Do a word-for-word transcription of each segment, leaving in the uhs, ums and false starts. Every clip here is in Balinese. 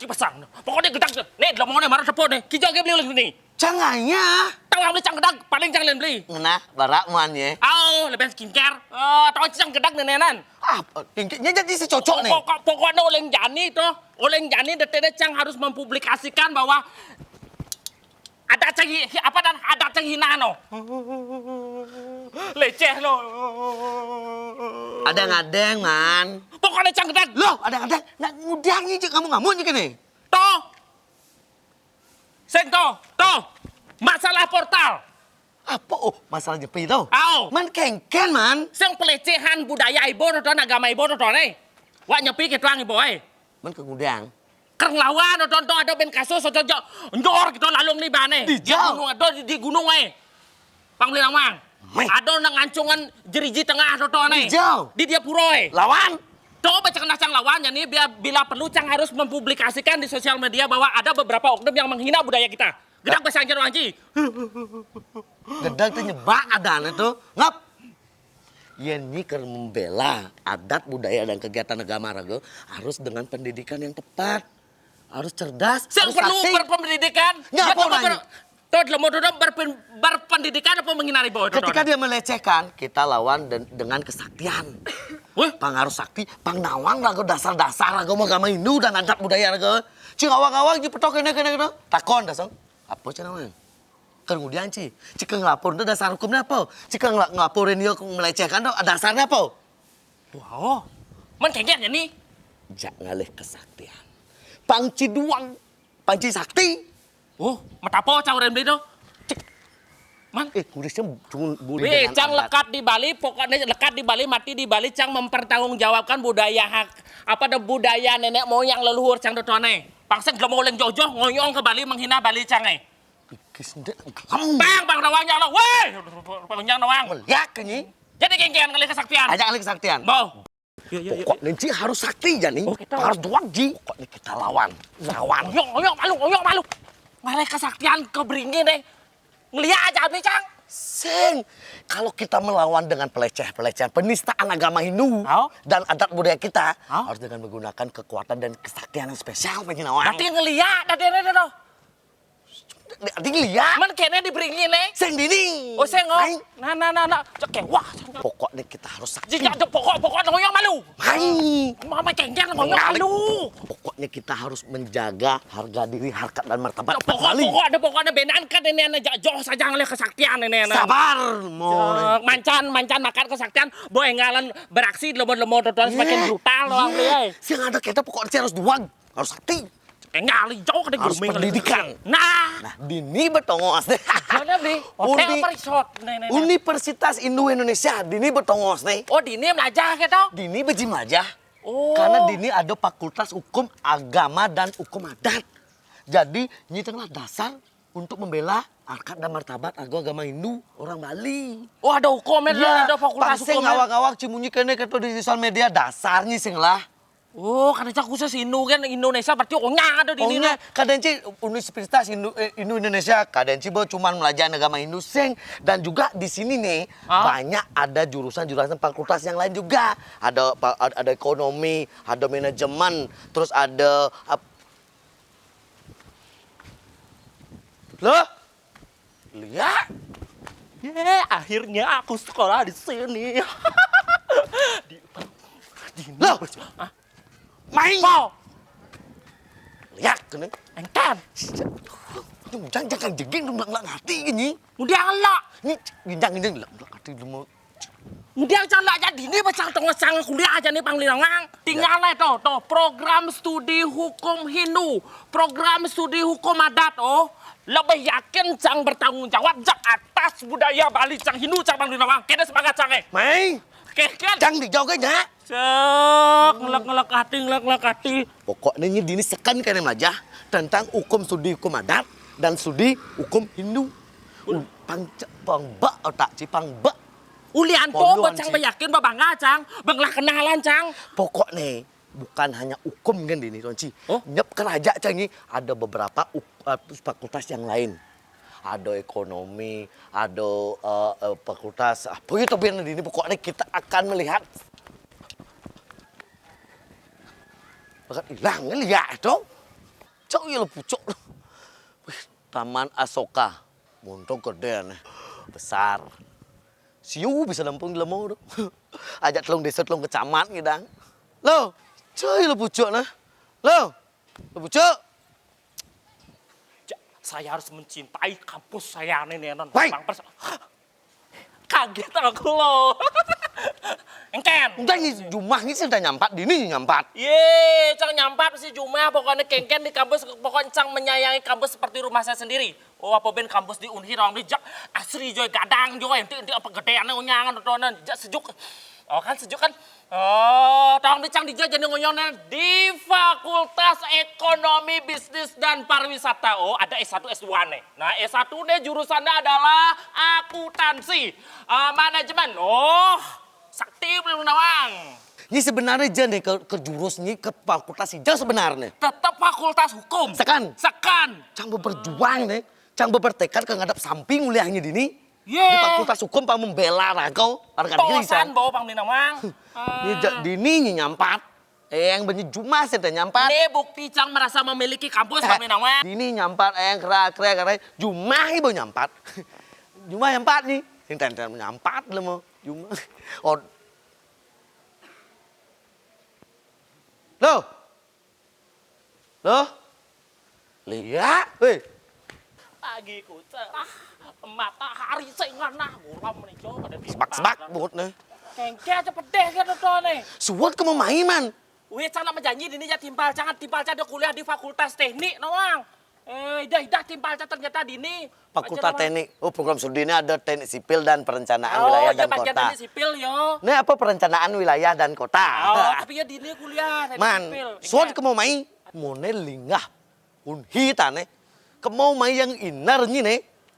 Pasang. Pokoknya gedang tuh. Nih, lo mau nih, marah sepuluh nih. Kijau ge beli uling nih. Cang aya. Tahu yang beli cang gedang, paling cang lain beli. Ngenah, barak muan ye. Aw, lebih skincare. Eh, tahu cang gedang nenenan. Ah, tingkatnya jadi si cocok nih. Pokok, pokoknya oleh Jani tuh. Oleh Jani detik cang harus mempublikasikan bahwa ada cang hi-, apa dan ada cang hina no. Leceh no. Ada ngadeng, Man. Pokoknya cang gedang. Loh, ada ngadeng. Nah, ngudiang aja kamu ngamun aja nih. Tuh. Sing tuh, tuh. Masalah portal. Apa? Oh, masalah nyepi tuh. Aw. Man kengken, Man. Sing pelecehan budaya ibu tuh, agama ibu tuh nih. Wak nyepi ke tuang ibu eh. Man kengudang. Ker ngelawan tuh, tuh ada ben kasus tuh jo. Njor gitu lalung nih bane. Di gunung tuh di, di gunung eh. Pang bilang mang. Meh. Ada nang ngancungan jeriji tengah tuh nih. Di dia puroi. Lawan. Coba cek cang lawan ya nih biar bila perlu cang harus mempublikasikan di sosial media bahwa ada beberapa oknum yang menghina budaya kita. Gedang bahasa Inggris Wanci. Gedang tuh nyebak ada tuh. Ngap. Yen nyi keur membela adat budaya dan kegiatan agama raga harus dengan pendidikan yang tepat. Harus cerdas, harus perlu sakti. Berpendidikan. Ya, apa nanya? Tuh, lemo tuh berpen-, berpendidikan apa menghina ibu? Ketika dia melecehkan, kita lawan den-, dengan kesaktian. Weh? Pang harus sakti, pang nawang raga dasar-dasar raga agama Hindu dan adat budaya raga. Cing awang-awang ji petok kene kene kene. Takon dasar. Apa cina man? Kemudian ci, cik ngelapor itu dasar hukumnya apa? Cik ngela-, ngelaporin dia melecehkan tuh dasarnya apa? Wow, man kengken ya nih. Jak ngalih kesaktian. Pangci duang, pangci sakti. Oh, matapo cauren beli tuh. Cik. Man. Eh, kurisnya cuma boleh. Weh, cang lekat di Bali, pokoknya lekat di Bali, mati di Bali, cang mempertanggungjawabkan budaya hak apa ada budaya nenek moyang leluhur cang dotone. Pangsen gelem oleng jojoh ngoyong ke Bali menghina Bali cang eh. Kis ndek gelem. Bang, bang nawangnya lo. Weh, bang nawang. Meliak ke nyi. Jadi kengken ngalih kesaktian. Aja ngalih kesaktian. Bau. Iya, iya, iya. Pokoknya ci harus sakti jani. Oh, kita harus duang ji. Pokoknya kita lawan. Lawan. Oyong, oyong malu, oyong malu. Ngalih kesaktian ke beringin deh. Ngeliat aja nih, Cang. Sing, kalau kita melawan dengan peleceh-pelecehan, penistaan agama Hindu dan adat budaya kita, harus dengan menggunakan kekuatan dan kesaktian yang spesial, pengen lawan. Berarti ngeliat dah dia tuh. Di, di liat. Man kene di beringin eh. Sing dini. Oh, sing oh. Nah, nah, nah, nah. Cek wah. Pokoknya kita harus sakti. Jika ada pokok-pokok ngoyong malu. Hai. Mama cengker ngoyong malu. Pokoknya kita harus menjaga harga diri, harkat dan martabat. Pokok-pokok ada pokoknya benan kan ini anak joh saja ngalih kesaktian ini anak. Sabar, mau. Mancan, mancan makan kesaktian, boy ngalan beraksi lemot-lemot tuan semakin brutal orang beli eh. Sing ada kita pokoknya harus duang, harus sakti. Enggak, jauh ke harus pendidikan. Nah. Nah, dini betongos deh. Mana beli? Hotel apa resort? Nih, nih, nih. Universitas Hindu Indonesia, dini betongos nih. Oh, dini melajah gitu? Dini beji melajah. Oh. Karena dini ada fakultas hukum agama dan hukum adat. Jadi, nyi tengah dasar untuk membela harkat dan martabat agama Hindu orang Bali. Oh, ada hukum ya, ada fakultas hukum. Ngawak-ngawak cimunyi kene keto di sosial media dasarnya sing lah. Oh, karena cak khusus Hindu kan Indonesia berarti onyang ada di Indonesia. Kadang ci Universitas Hindu, eh, Hindu Indonesia, kadang ci bo cuman melajah agama Hindu sing dan juga di sini nih banyak ada jurusan-jurusan fakultas yang lain juga. Ada ada ekonomi, ada manajemen, terus ada Loh? Lihat. Ye, akhirnya aku sekolah di sini. Di, di Loh? Hah? Main. Pau. Lihat kene. Engkan. Jangan jangan jeging dong nggak ngerti ini. Udah lah. Ini jangan jangan nggak ngerti dulu. Udah cang lah jadi ini macam tengah cang kuliah aja nih panglilangang. Tinggal lah tuh, tuh program studi hukum Hindu, program studi hukum adat oh. Lebih yakin cang bertanggung jawab jak atas budaya Bali cang Hindu cang panglilangang. Kena semangat cang eh. Mai. Oke kan? Cang dijawabnya. Cek ngelak ngelak hati ngelak ngelak hati. Pokoknya ini dini sekan kene aja tentang hukum studi hukum adat dan studi hukum Hindu. Pang pang bak otak ci pang bak. Ulian po cang beyakin babangga cang, benglah kenalan cang. Pokok nih bukan hanya hukum kan dini Ronci. Oh? Nyep keraja cang ini ada beberapa uh, fakultas yang lain. Ada ekonomi, ada uh, uh, fakultas apa itu biar dini pokoknya kita akan melihat. Bakat hilang kan ya itu. Cok, iya lho pucuk. Wih, Taman Asoka. Monto gedé ané. Besar. Siu bisa nampung lemo to. Ajak telung désa, telung kecamat ngidang. Lho, cok, iya lho pucuk nah. Lho, lho pucuk. Ja-, saya harus mencintai kampus saya nih, nih, non. Woi. Bang Pers-, kaget aku loh. Engkén. Udah, nyi jumah nyi sing nyampat, dini nyampat. Yé, cang nyampat sih jumah, pokoknya kénkén di kampus, pokoknya cang menyayangi kampus seperti rumah saya sendiri. Oh, apa bén kampus di Unhi, rong di jak asri joy, gadang joy, enti, enti apa gedéan unyangan, tontonan, jak sejuk. Oh, kan sejuk kan? Oh, tong di cang dija jadi ngoyongnya di Fakultas Ekonomi, Bisnis, dan Pariwisata. Oh, ada S satu, S dua nih. Nah, S satu nih jurusannya adalah akuntansi, eh, manajemen. Oh, sakti belum nawang. Nyi sebenarnya aja nih ke, ke jurus nyi ke fakultas hijau sebenarnya. Tetap fakultas hukum. Sekan. Sekan. Cang berjuang nih. Cang bertekad ke ngadap samping kuliahnya dini. Yé. Di fakultas hukum pang membela rangkau harga diri, Tosan cang. Bawa pang minamang. Ini ja-, dini nyi nyampat. Eh, yang banyak jumah sih teh nyampat. Ini bukti cang merasa memiliki kampus, eh, pang minamang. Dini nyampat, eh, yang kera, kera, kera. Jumah ibu nyampat. Jumah nyampat nih. Yang tenten nyampat lah mau. Jumah. Oh. Loh. Loh. Lihat, weh. Pagi kucek. Ah, matahari sing ngena, buram nih, Jo, pada sebak-sebak buhut nih. Kengke aja pedeh kan to nih. Suwet ke mau main, man. Wih, cang nak menjanji dini ya timpal, jangan timpal, cang ada kuliah di Fakultas Teknik, nawang. Eh, idah, idah timpal, cang ternyata dini. Fakultas Teknik. Oh, program studi ini ada teknik sipil dan perencanaan wilayah dan kota. Teknik sipil, yo. Ini apa perencanaan wilayah dan kota? Oh, tapi ya dini kuliah teknik sipil. Man, suwet ke mau main. Mone linggah Unhi tane. Kemau mai yang inar nyi ne.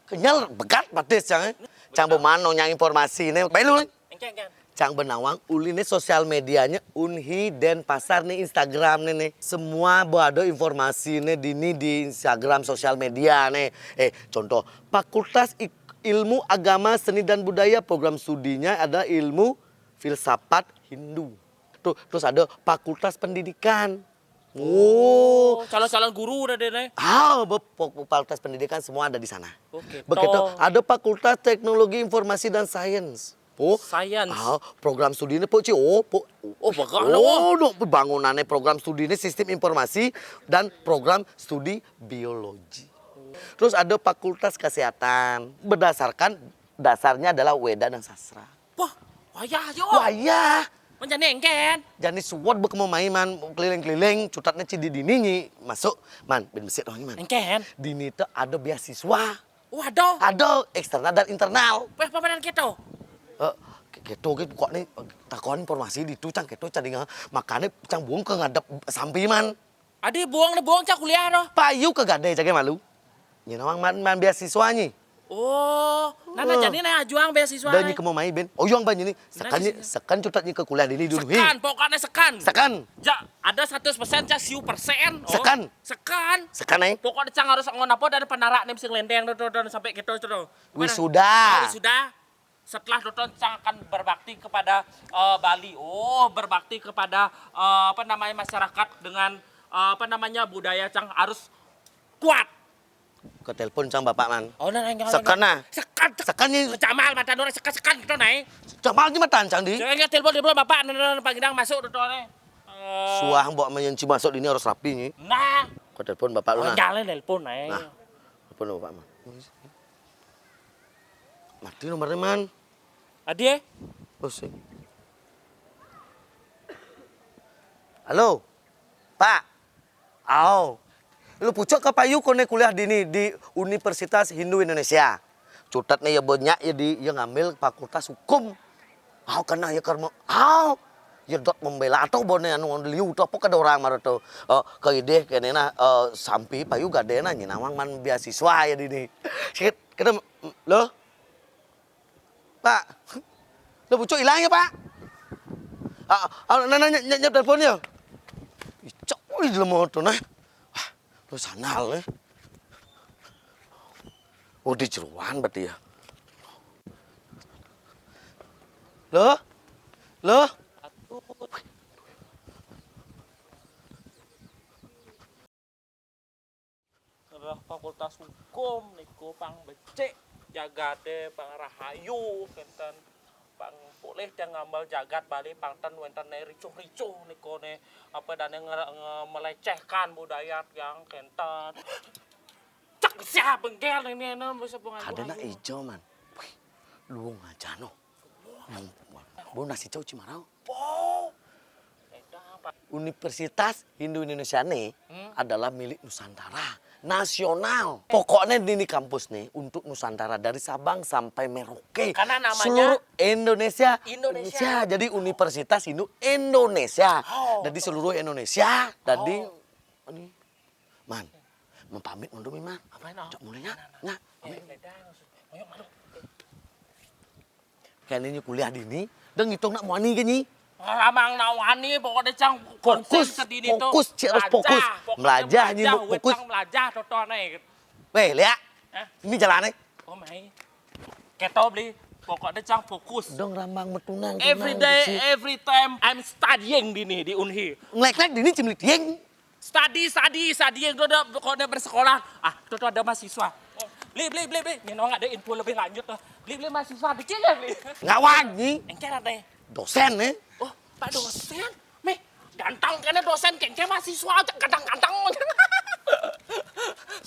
Kenyal begat batis cang, eh. Cang bemano nyang informasi ne. Baik lu. Engke, engke. Cang benawang uli ne sosial medianya Unhi Denpasar ne, Instagram ne, ne. Semua bo ada informasi ne dini di Instagram sosial media ne. Eh, contoh Fakultas Ik-, Ilmu Agama, Seni dan Budaya, program studinya ada ilmu filsafat Hindu. Tuh, terus ada Fakultas Pendidikan. Oh, calon-calon guru udah deh, Nay. Ah, be-, pok-, fakultas pendidikan semua ada di sana. Oke. Begitu, ada Fakultas Teknologi Informasi dan Sains. Oh, Sains. Ah, program studinya, Pok, Ci. Oh, Pok. Oh, bagus, oh, no, pembangunannya program studinya sistem informasi dan program studi biologi. Terus ada Fakultas Kesehatan, berdasarkan dasarnya adalah Weda dan Sastra. Wah, wayah, yo. Wayah. Menjadi engken. Jani suwot bek mau main, man, keliling-keliling, cutatnya ci di dini nyi masuk, man, bin besit orang, man. Engken. Dini tuh ada beasiswa. Waduh. Ada eksternal dan internal. Weh, pameran gitu. Eh, gitu, gitu, kok nih, takon informasi di tu, cang gitu, cang dengar. Makanya cang buang ke ngadep sampi, man. Adi buang ne buang cak kuliah noh. Payu ke gade cak malu. Nyi nawang man, man beasiswa nyi. Oh, nana jadi naya ajuang beasiswa. Dah nyi ke mau mai ben. Oh, yang banyak ni. Sekan nyi, sekan cutat nyi ke kuliah dini dulu. Sekan, pokoknya sekan. Sekan. Ja, ada seratus persen cak siu persen. Oh. Sekan. Sekan. Sekan, eh. Pokoknya cang harus ngon apa dari penarak nih sing lendeng tuh, tuh, tuh, sampai gitu tuh. Wisuda. Oh, wisuda. Setelah doton cang akan berbakti kepada, eh, Bali. Oh, berbakti kepada, eh, apa namanya, masyarakat dengan, eh, apa namanya, budaya cang harus kuat. Ke telepon cang bapak, man. Oh, nah, nah, nah, sekan nah. Sekan, sekan. Sekan nih. Jamal mata orang sekan, sekan gitu, Nay. Jamal di mata cang di. Jangan telepon, telepon bapak, nah, nah, nah, Pak Gidang masuk doton, eh. Eh. Suah mbok menyenci masuk ini harus rapi nih. Nah. Ke telepon bapak lu, oh, nah. Jalan telepon, Nay. Nah. Telepon bapak, man. Mati nomornya, man. Adi, eh? Pusing. Halo, Pak. Au. Lu pucuk ke payu kone kuliah dini di Universitas Hindu Indonesia. Cutat nih ya banyak ya di, ya ngambil Fakultas Hukum. Au, kena ya karma. Au. Ya dot membela atau bone anu liu tu apa kada orang mara tu. Eh, ke ideh kene nah, eh, sampi payu gade nah nyi nawang man beasiswa ya dini. Sikit, kita, lo? Pak, lo pucuk hilang ya, Pak? Ah, ah, nah, nah, nyap, nyap, nyap telepon ya. Ih, cok, wih, dalam motor nah. Wah, lo sandal eh. Oh, di jeruan berarti ya. Lo? Lo? Fakultas Hukum niku pang becik jagate, pang rahayu kenten. Pang polih tiang ngamel jagat Bali pang ten wenten ricuh-ricuh niku ne, apa dane nge-, nge-, melecehkan budaya tiang kenten. Cak siap bengkel ini, ini bisa bunga. Ada nak ijo, man. Wih, luung aja no. Bung, bung nasi cau cimarau. Universitas Hindu Indonesia ni adalah milik Nusantara nasional. Pokoknya ini kampus nih untuk Nusantara dari Sabang sampai Merauke. Karena namanya seluruh Indonesia. Indonesia. Jadi Universitas Hindu Indonesia. Oh. Jadi seluruh Indonesia. Jadi ini, man, mau pamit mundur mi, man. Apa ini? Cok mulai nya. Nah, pamit. Kene nyi kuliah dini, dah ngitung nak muani ke nyi. Amang nak wani, pokoknya cang fokus, fokus, cik harus fokus. Melajah nyi, melajah, fokus. Melajah toto nih. Weh, lihat. Ini jalannya. Oh my. Keto beli, pokoknya cang fokus. Dong rambang metunang. Every day, every time I'm studying dini di Unhi. Ngelek-ngelek dini cimlik tieng. Study, study, study yang udah kok udah bersekolah. Ah, itu tuh ada mahasiswa. Beli, beli, beli, beli. Ini nong ada info lebih lanjut tuh. Beli, beli mahasiswa, beli cil ya, beli. Ngawang nih. Engke ada. Dosen nih. Oh, Pak dosen. Meh, ganteng kene dosen, kengke mahasiswa aja ganteng-ganteng.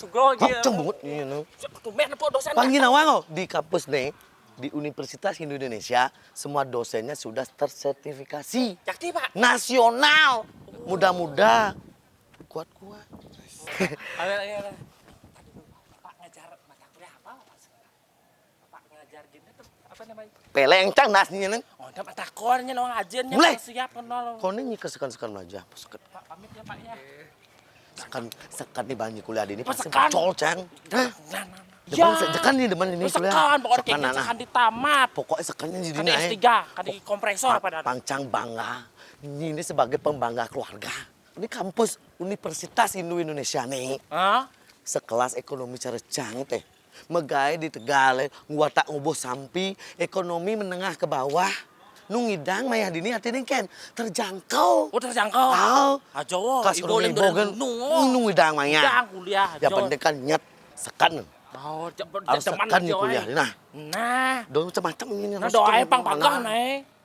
Sugro aja. Kok cembut nih, no. Tumben apa dosen? Panggil nawang, oh, di kampus nih. Di Universitas Hindu Indonesia, semua dosennya sudah tersertifikasi. Yakti, Pak. Nasional. Muda-muda. Kuat-kuat. Ayo, ayo, ayo. Pak ngajar mata kuliah apa, Pak? Pak ngajar gini tuh, apa namanya? Peleng cang nasnya neng. Oh, ada mata kornya, nawang ajennya. Mulai. Siap kenal. Kau ini nyikesekan-sekan aja. Seket. Pak, pamit ya, Pak, ya. Sekan, sekan nih banyak kuliah ini pasti sekan. Bocor, cang. Nah, nah, nah. Demen ya. Sekan nih, demen ini kuliah. Sekan, pokoknya sekan, anak. Sekan di tamat. Pokoknya sekan ini di S tiga, kan di kompresor apa dah? Pang cang bangga. Ini sebagai pembangga keluarga. Ini kampus Universitas Hindu Indonesia nih. Hah? Sekelas ekonomi cara cang teh. Megai di Tegal, eh, nguatak ngubuh sampi, ekonomi menengah ke bawah. Nu ngidang mayah dini hati nih, Ken, terjangkau. Oh, terjangkau. Ah, aja wo, kas ibu lem ibu kan, gunung, oh. Nu ngidang mayah. Ngidang kuliah, ya, aja. Penting kan nyet, sekan. Oh, harus sekan nih kuliah, nah. Nah. Dong macam-macam ini. Nah, doa pang pagang, nah.